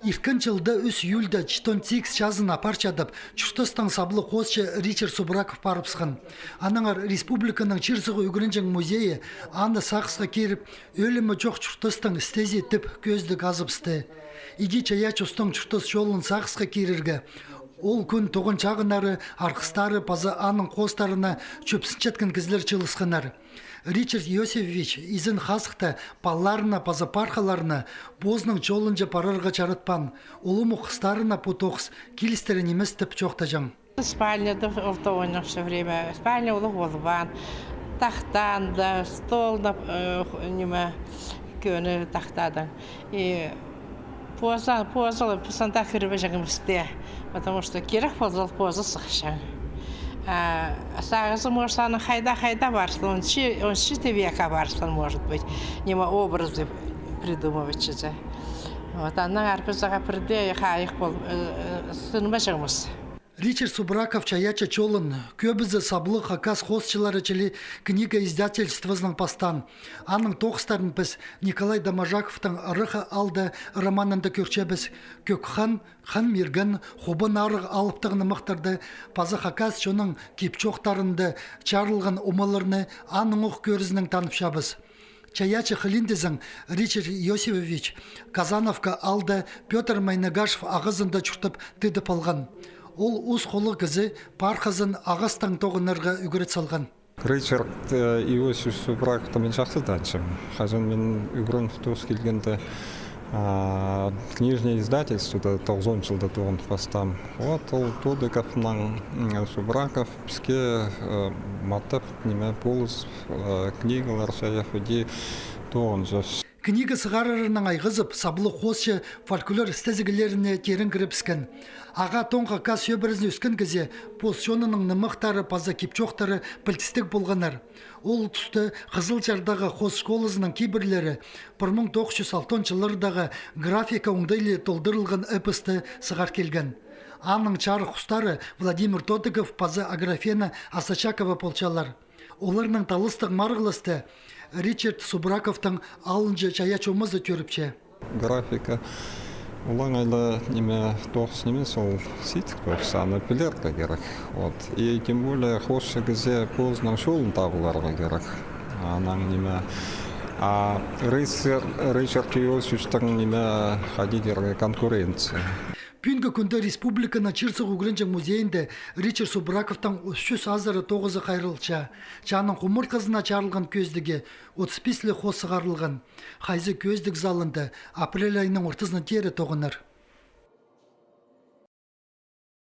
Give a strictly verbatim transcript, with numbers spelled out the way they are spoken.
Ирткен чылда ӱс июльда читон сигіс чазына пар чадып, чуртастаң саблығ хоосчы Ричард Субраков парыбысхан. Аннаңар республиканың чир-суғ ӱгренҷең музейі аны сағысха киріп, ӧлімі чох чуртастаң істезі тіп кӧзідіг азыбысты. Иди чайаачы устың чуртас чолын сағысха кирерге ол кӱн тоғын чағыннары, арғыстары паза аның хоостарына чӧпсінчеткен кізілер чыылысханнар. Ричард Иосифович изен хазыхта палаларына паза пархаларына позының чолынҷа парарға чаратпаан. Улуғ хыстарына пу тоғыс килістіре нимес тіп чоохтаҷаң. Спальняда ол тоғынҷаң всё время. Спальня улуғ полбаан. Тахтаан даа, стол даа, э, х-, ниме, кӧні тахтадаң. И поза, поза, поза анда кірбеҷеңміс тее. Потому что кирек полза, поза сыхчаң. А сағызы, может, аның хайда-хайда парзын, он чи-, он читі векке парзын, может быть, ниме, образы придумывать чізе. Вот, аннаң арпызаға пірдее хайығ пол, э, э, сынмаҷаңмыс. Ричард Субраков чайаачы чолын кӧбізі саблығ хакас хоосчылары чіли книга издательствозынаң пастаан. Аның тоғыстарын піс Николай Доможаковтың «Ырах аалда» романында кӧрчебіс. Кӧк хан, Хан Мирген, Хубан Арығ алыптығ нымахтарды паза хакас чонның кип-чоохтарында чарылған омаларны аның ох кӧрізінең таныбысчабыс. Чайаачы хылиндезің Ричард Иосифович Казановка аалда Пётр Майнагашев ағазында чуртап тыдып алған. Ол ус холлығ кізі пархазын ағастаң тоғынарға ӱгрет салған. Ричард, э, Иосиф Субраковты мин чахсы танчам. Хаҷан мин ӱгрен тоғыс килгенде, а, книжный издательствода тоғызон чылда тоғын пастаам. Вот ол Тодыковнаң, м, Субраков піске, э, матап, ниме, полыс, э, книгалар чайап, иди тоғынҷа. Книга сығарарынаң айғазып, саблығ хоосчы фольклор істезіглеріне терең кірібіскен. Ағаа тоң хакас ӧбірезіне ӧскен кізее пос чонының нымахтары паза кип-чоохтары пілдістіг полғаннар. Ол туста Хызылчардағы хоос школазының кибірлері пір муң тоғыс чӱс алтон чыллардағы графика оңдайлы толдырылған эпосты сығар килген. Аның чарых устары Владимир Тодыков паза Аграфена Асочакова полчалар. Оларның талластығ марығласты Ричард Субраковтың алынҷа чайаачы омазы тӧріпче. Графика олаңай ла, ниме, тоғыс нимес, ол сидік тоғыс, аны пілерге кирек. Вот. И тем более хоосчы кізее позының чолын табыларға кирек. Анаң, ниме, а Ричард, Ричард Иосифовичтің, ниме, хайди тирге, конкуренция. Пӱӱнгі кӱнде республиканың чир-суғ ӱгренҷең музейінде Ричард Субраковтың ӱс чӱс азыра тоғызы хайралча. Чааның хумартхызына чарылған кӧзідігге отыс пис ле хоос сығарылған. Хайзы кӧзідіг залында апрель айының ортызына теере тоғынар.